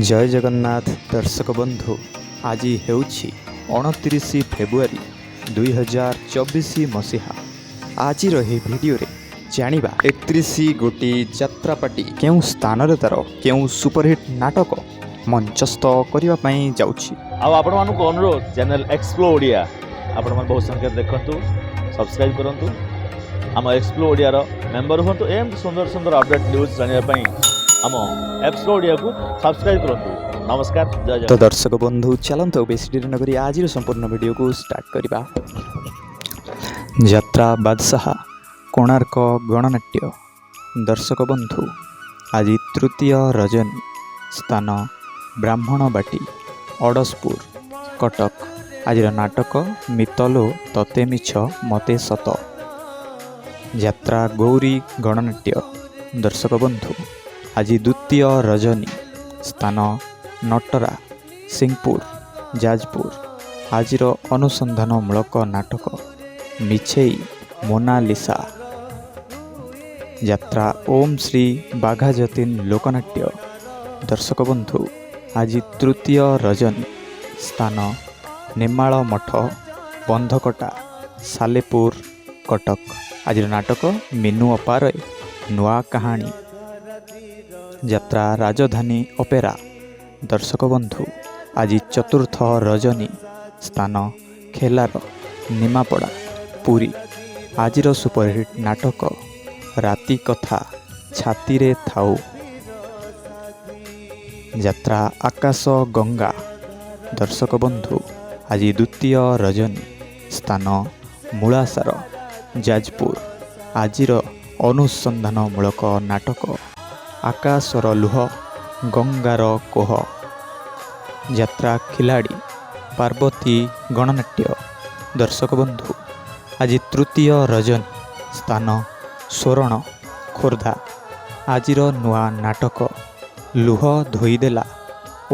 ଜୟ ଜଗନ୍ନାଥ ଦର୍ଶକ ବନ୍ଧୁ, ଆଜି ହେଉଛି 29 ଫେବୃଆରୀ 2024 ମସିହା। ଆଜିର ଏହି ଭିଡ଼ିଓରେ ଜାଣିବା, 31 ଗୋଟି ଯାତ୍ରା ପାର୍ଟି କେଉଁ ସ୍ଥାନରେ ତା'ର କେଉଁ ସୁପରହିଟ୍ ନାଟକ ମଞ୍ଚସ୍ଥ କରିବା ପାଇଁ ଯାଉଛି। ଆଉ ଆପଣମାନଙ୍କୁ ଅନୁରୋଧ, ଚ୍ୟାନେଲ୍ ଏକ୍ସପ୍ଲୋ ଓଡ଼ିଆ ଆପଣମାନେ ବହୁ ସଂଖ୍ୟାରେ ଦେଖନ୍ତୁ, ସବସ୍କ୍ରାଇବ୍ କରନ୍ତୁ, ଆମ ଏକ୍ସପ୍ଲୋ ଓଡ଼ିଆର ମେମ୍ବର ହୁଅନ୍ତୁ। ଏମିତି ସୁନ୍ଦର ସୁନ୍ଦର ଅପଡ଼େଟ୍ ନ୍ୟୁଜ୍ ଜାଣିବା ପାଇଁ ଆମ ଏକ୍ସପ୍ଲୋ ଓଡ଼ିଆକୁ ସବସ୍କ୍ରାଇବ୍ କରନ୍ତୁ। ନମସ୍କାର, ଜୟ ତ ଜଗନ୍ନାଥ। ଦର୍ଶକ ବନ୍ଧୁ, ଚାଲନ୍ତୁ ଆଉ ବେଶୀ ଡେରି ନକରି ଆଜିର ସମ୍ପୂର୍ଣ୍ଣ ଭିଡ଼ିଓକୁ ଷ୍ଟାର୍ଟ କରିବା। ଯାତ୍ରା ବାଦଶାହା କୋଣାର୍କ ଗଣନାଟ୍ୟ। ଦର୍ଶକ ବନ୍ଧୁ, ଆଜି ତୃତୀୟ ରଜନୀ, ସ୍ଥାନ ବ୍ରାହ୍ମଣବାଟୀ, ଅଡ଼ଶପୁର, କଟକ। ଆଜିର ନାଟକ ମିତଲୋ ତତେ ମିଛ ମତେ ସତ। ଯାତ୍ରା ଗୌରୀ ଗଣନାଟ୍ୟ। ଦର୍ଶକ ବନ୍ଧୁ, ଆଜି ଦ୍ୱିତୀୟ ରଜନୀ, ସ୍ଥାନ ନଟରା, ସିଂପୁର, ଯାଜପୁର। ଆଜିର ଅନୁସନ୍ଧାନମୂଳକ ନାଟକ ମିଛେଇ ମୋନାଲିସା। ଯାତ୍ରା ଓମ୍ ଶ୍ରୀ ବାଘାଯତୀନ ଲୋକନାଟ୍ୟ। ଦର୍ଶକ ବନ୍ଧୁ, ଆଜି ତୃତୀୟ ରଜନୀ, ସ୍ଥାନ ନେମାଳ ମଠ, ବନ୍ଧକଟା, ସାଲେପୁର, କଟକ। ଆଜିର ନାଟକ ମିନୁ ଅପାରେ ନୂଆ କାହାଣୀ। ଯାତ୍ରା ରାଜଧାନୀ ଅପେରା। ଦର୍ଶକ ବନ୍ଧୁ, ଆଜି ଚତୁର୍ଥ ରଜନୀ, ସ୍ଥାନ ଖେଲାର, ନିମାପଡ଼ା, ପୁରୀ। ଆଜିର ସୁପରହିଟ୍ ନାଟକ ରାତି କଥା ଛାତିରେ ଥାଉ। ଯାତ୍ରା ଆକାଶ ଗଙ୍ଗା। ଦର୍ଶକ ବନ୍ଧୁ, ଆଜି ଦ୍ୱିତୀୟ ରଜନୀ, ସ୍ଥାନ ମୂଳାସାର, ଯାଜପୁର। ଆଜିର ଅନୁସନ୍ଧାନମୂଳକ ନାଟକ ଆକାଶର ଲୁହ ଗଙ୍ଗାର କୋହ। ଯାତ୍ରା ଖିଲାଡ଼ି ପାର୍ବତୀ ଗଣନାଟ୍ୟ। ଦର୍ଶକ ବନ୍ଧୁ, ଆଜି ତୃତୀୟ ରଜନୀ, ସ୍ଥାନ ସୋରଣ, ଖୋର୍ଦ୍ଧା। ଆଜିର ନୂଆ ନାଟକ ଲୁହ ଧୋଇଦେଲା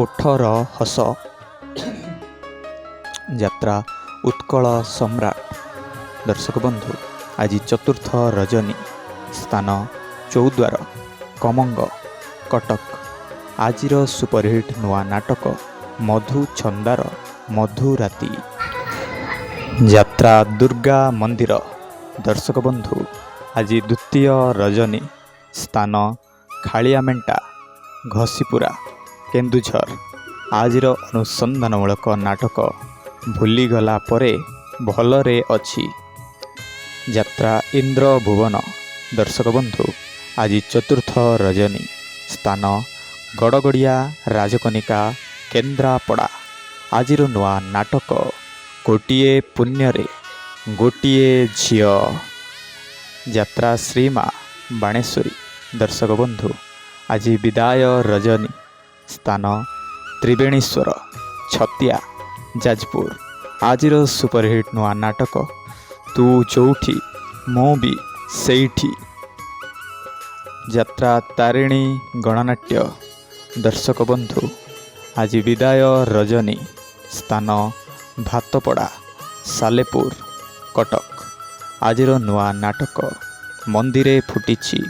ଓଠର ହସ। ଯାତ୍ରା ଉତ୍କଳ ସମ୍ରାଟ। ଦର୍ଶକ ବନ୍ଧୁ, ଆଜି ଚତୁର୍ଥ ରଜନୀ, ସ୍ଥାନ ଚୌଦ୍ୱାର, କମଙ୍ଗ, କଟକ। ଆଜିର ସୁପରହିଟ୍ ନୂଆ ନାଟକ ମଧୁ ଛନ୍ଦାର ମଧୁରାତି। ଯାତ୍ରା ଦୁର୍ଗା ମନ୍ଦିର। ଦର୍ଶକ ବନ୍ଧୁ, ଆଜି ଦ୍ୱିତୀୟ ରଜନୀ, ସ୍ଥାନ ଖାଳିଆମେଣ୍ଟା, ଘସିପୁରା, କେନ୍ଦୁଝର। ଆଜିର ଅନୁସନ୍ଧାନମୂଳକ ନାଟକ ଭୁଲିଗଲା ପରେ ଭଲରେ ଅଛି। ଯାତ୍ରା ଇନ୍ଦ୍ରଭୁବନ। ଦର୍ଶକ ବନ୍ଧୁ, ଆଜି ଚତୁର୍ଥ ରଜନୀ, ସ୍ଥାନ ଗଡ଼ଗଡ଼ିଆ ରାଜକନିକା, କେନ୍ଦ୍ରାପଡ଼ା। ଆଜିର ନୂଆ ନାଟକ ଗୋଟିଏ ପୁଣ୍ୟରେ ଗୋଟିଏ ଝିଅ। ଯାତ୍ରା ଶ୍ରୀମା ବାଣେଶ୍ୱରୀ। ଦର୍ଶକ ବନ୍ଧୁ, ଆଜି ବିଦାୟ ରଜନୀ, ସ୍ଥାନ ତ୍ରିବେଣୀଶ୍ୱର, ଛତିଆ, ଯାଜପୁର। ଆଜିର ସୁପରହିଟ୍ ନୂଆ ନାଟକ ତୁ ଯୋଉଠି ମୁଁ ବି ସେଇଠି। ଯାତ୍ରା ତାରିଣୀ ଗଣନାଟ୍ୟ। ଦର୍ଶକ ବନ୍ଧୁ, ଆଜି ବିଦାୟ ରଜନୀ, ସ୍ଥାନ ଭାତପଡ଼ା, ସାଲେପୁର, କଟକ। ଆଜିର ନୂଆ ନାଟକ ମନ୍ଦିରେ ଫୁଟିଛି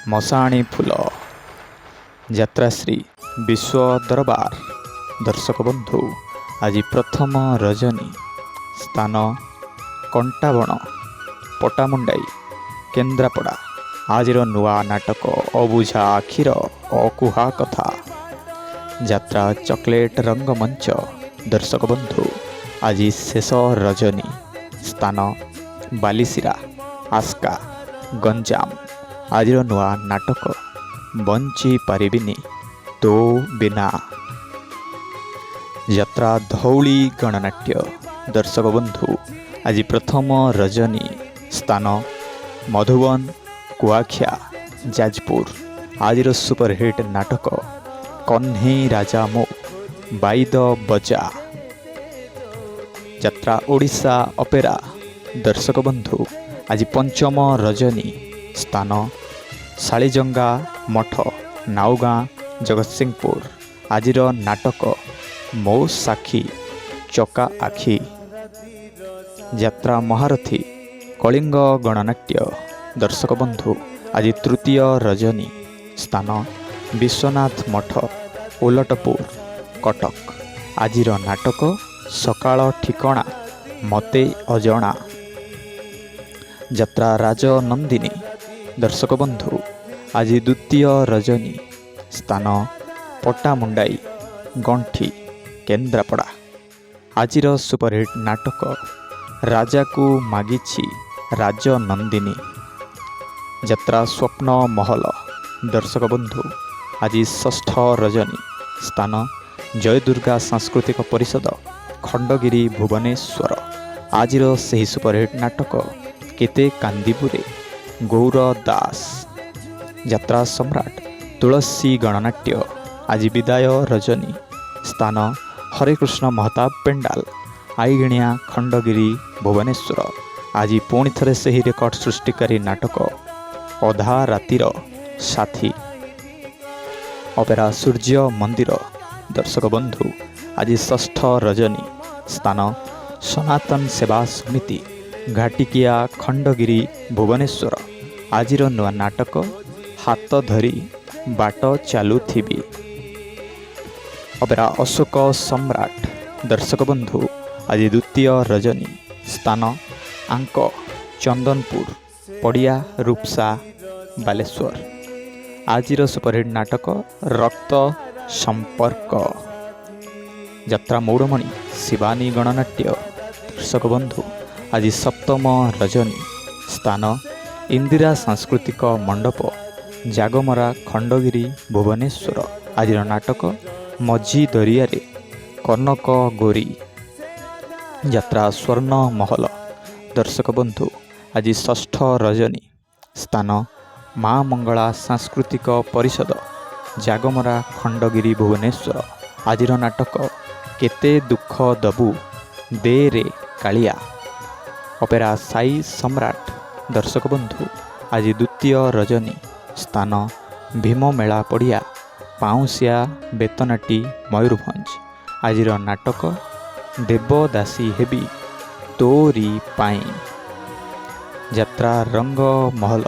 ମଶାଣି ଫୁଲ। ଯାତ୍ରାଶ୍ରୀ ବିଶ୍ୱ ଦରବାର। ଦର୍ଶକ ବନ୍ଧୁ, ଆଜି ପ୍ରଥମ ରଜନୀ, ସ୍ଥାନ କଣ୍ଟାବଣ, ପଟ୍ଟାମୁଣ୍ଡାଇ, କେନ୍ଦ୍ରାପଡ଼ା। ଆଜିର ନୂଆ ନାଟକ ଅବୁଝା ଆଖିର ଅକୁହା କଥା। ଯାତ୍ରା ଚକୋଲେଟ୍ ରଙ୍ଗମଞ୍ଚ। ଦର୍ଶକ ବନ୍ଧୁ, ଆଜି ଶେଷ ରଜନୀ, ସ୍ଥାନ ବାଲିସିରା, ଆସ୍କା, ଗଞ୍ଜାମ। ଆଜିର ନୂଆ ନାଟକ ବଞ୍ଚି ପାରିବିନି ତୋ ବିନା। ଯାତ୍ରା ଧଉଳି ଗଣନାଟ୍ୟ। ଦର୍ଶକ ବନ୍ଧୁ, ଆଜି ପ୍ରଥମ ରଜନୀ, ସ୍ଥାନ ମଧୁବନ, କୁଆଖିଆ, ଯାଜପୁର। ଆଜିର ସୁପରହିଟ୍ ନାଟକ କହ୍ନେଇ ରାଜା ମୋ ବାଇଦ ବଜା। ଯାତ୍ରା ଓଡ଼ିଶା ଅପେରା। ଦର୍ଶକ ବନ୍ଧୁ, ଆଜି ପଞ୍ଚମ ରଜନୀ, ସ୍ଥାନ ଶାଳିଜଙ୍ଗା ମଠ, ନାଉଗାଁ, ଜଗତସିଂହପୁର। ଆଜିର ନାଟକ ମୋ ସାକ୍ଷୀ ଚକା ଆଖି। ଯାତ୍ରା ମହାରଥୀ କଳିଙ୍ଗ ଗଣନାଟ୍ୟ। ଦର୍ଶକ ବନ୍ଧୁ, ଆଜି ତୃତୀୟ ରଜନୀ, ସ୍ଥାନ ବିଶ୍ୱନାଥ ମଠ, ଓଲଟପୁର, କଟକ। ଆଜିର ନାଟକ ସକାଳ ଠିକଣା ମତେ ଅଜଣା। ଯାତ୍ରା ରାଜନନ୍ଦିନୀ। ଦର୍ଶକ ବନ୍ଧୁ, ଆଜି ଦ୍ୱିତୀୟ ରଜନୀ, ସ୍ଥାନ ପଟ୍ଟାମୁଣ୍ଡାଇ, ଗଣ୍ଠି, କେନ୍ଦ୍ରାପଡ଼ା। ଆଜିର ସୁପରହିଟ୍ ନାଟକ ରାଜାକୁ ମାଗିଛି ରାଜନନ୍ଦିନୀ। ଯାତ୍ରା ସ୍ୱପ୍ନ ମହଲ। ଦର୍ଶକ ବନ୍ଧୁ, ଆଜି ଷଷ୍ଠ ରଜନୀ, ସ୍ଥାନ ଜୟଦୁର୍ଗା ସାଂସ୍କୃତିକ ପରିଷଦ, ଖଣ୍ଡଗିରି, ଭୁବନେଶ୍ୱର। ଆଜିର ସେହି ସୁପରହିଟ୍ ନାଟକ କେତେ କାନ୍ଦିବୁରେ ଗୌର ଦାସ। ଯାତ୍ରା ସମ୍ରାଟ ତୁଳସୀ ଗଣନାଟ୍ୟ। ଆଜି ବିଦାୟ ରଜନୀ, ସ୍ଥାନ ହରେକୃଷ୍ଣ ମହତାବ ପେଣ୍ଡାଲ, ଆଇଗିଣିଆ, ଖଣ୍ଡଗିରି, ଭୁବନେଶ୍ୱର। ଆଜି ପୁଣି ଥରେ ସେହି ରେକର୍ଡ ସୃଷ୍ଟିକାରୀ ନାଟକ ଅଧା ରାତିର ସାଥୀ। ଅପେରା ସୂର୍ଯ୍ୟ ମନ୍ଦିର। ଦର୍ଶକ ବନ୍ଧୁ, ଆଜି ଷଷ୍ଠ ରଜନୀ, ସ୍ଥାନ ସନାତନ ସେବା ସମିତି, ଘାଟିକିଆ, ଖଣ୍ଡଗିରି, ଭୁବନେଶ୍ୱର। ଆଜିର ନୂଆ ନାଟକ ହାତ ଧରି ବାଟ ଚାଲୁଥିବି। ଅପେରା ଅଶୋକ ସମ୍ରାଟ। ଦର୍ଶକ ବନ୍ଧୁ, ଆଜି ଦ୍ୱିତୀୟ ରଜନୀ, ସ୍ଥାନ ଆଙ୍କ ଚନ୍ଦନପୁର ପଡ଼ିଆ, ରୂପସା, ବାଲେଶ୍ୱର। ଆଜିର ସୁପରହିଟ୍ ନାଟକ ରକ୍ତ ସମ୍ପର୍କ। ଯାତ୍ରା ମୌଡ଼ମଣି ଶିବାନୀ ଗଣନାଟ୍ୟ। ଦର୍ଶକ ବନ୍ଧୁ, ଆଜି ସପ୍ତମ ରଜନୀ, ସ୍ଥାନ ଇନ୍ଦିରା ସାଂସ୍କୃତିକ ମଣ୍ଡପ, ଜାଗମରା, ଖଣ୍ଡଗିରି, ଭୁବନେଶ୍ୱର। ଆଜିର ନାଟକ ମଝି ଦରିଆରେ କନକ ଗୋରୀ। ଯାତ୍ରା ସ୍ୱର୍ଣ୍ଣ ମହଲ। ଦର୍ଶକ ବନ୍ଧୁ, ଆଜି ଷଷ୍ଠ ରଜନୀ, ସ୍ଥାନ ମା ମଙ୍ଗଳା ସାଂସ୍କୃତିକ ପରିଷଦ, ଜାଗମରା, ଖଣ୍ଡଗିରି, ଭୁବନେଶ୍ୱର। ଆଜିର ନାଟକ କେତେ ଦୁଃଖ ଦବୁ ଦେ ରେ କାଳିଆ। ଅପେରା ସାଇ ସମ୍ରାଟ। ଦର୍ଶକ ବନ୍ଧୁ, ଆଜି ଦ୍ୱିତୀୟ ରଜନୀ, ସ୍ଥାନ ଭୀମମେଳା ପଡ଼ିଆ, ପାଉଁଶିଆ, ବେତନଟୀ, ମୟୂରଭଞ୍ଜ। ଆଜିର ନାଟକ ଦେବଦାସୀ ହେବି ତୋରି ପାଇଁ। ଯାତ୍ରା ରଙ୍ଗ ମହଲ।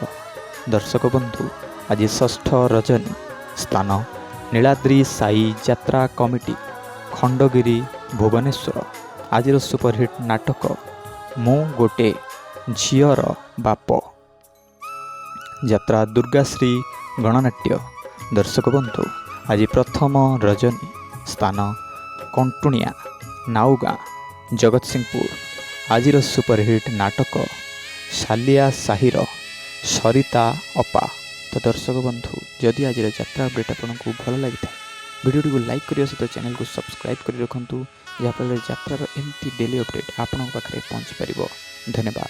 ଦର୍ଶକ ବନ୍ଧୁ, ଆଜି ଷଷ୍ଠ ରଜନୀ, ସ୍ଥାନ ନୀଳାଦ୍ରି ସାଇ ଯାତ୍ରା କମିଟି, ଖଣ୍ଡଗିରି, ଭୁବନେଶ୍ୱର। ଆଜିର ସୁପରହିଟ୍ ନାଟକ ମୁଁ ଗୋଟେ ଝିଅର ବାପ। ଯାତ୍ରା ଦୁର୍ଗାଶ୍ରୀ ଗଣନାଟ୍ୟ। ଦର୍ଶକ ବନ୍ଧୁ, ଆଜି ପ୍ରଥମ ରଜନୀ, ସ୍ଥାନ କଣ୍ଟୁଣିଆ, ନାଉଗାଁ, ଜଗତସିଂହପୁର। ଆଜିର ସୁପରହିଟ୍ ନାଟକ ସାଲିଆ ସାହିର ସରିତା ଅପା। ତ ଦର୍ଶକ ବନ୍ଧୁ, ଯଦି ଆଜିର ଯାତ୍ରା ଅପଡ଼େଟ୍ ଆପଣଙ୍କୁ ଭଲ ଲାଗିଥାଏ, ଭିଡ଼ିଓଟିକୁ ଲାଇକ୍ କରିବା ସହିତ ଚ୍ୟାନେଲକୁ ସବସ୍କ୍ରାଇବ୍ କରି ରଖନ୍ତୁ, ଯାହାଫଳରେ ଯାତ୍ରାର ଏମିତି ଡେଲି ଅପଡ଼େଟ୍ ଆପଣଙ୍କ ପାଖରେ ପହଞ୍ଚିପାରିବ। ଧନ୍ୟବାଦ।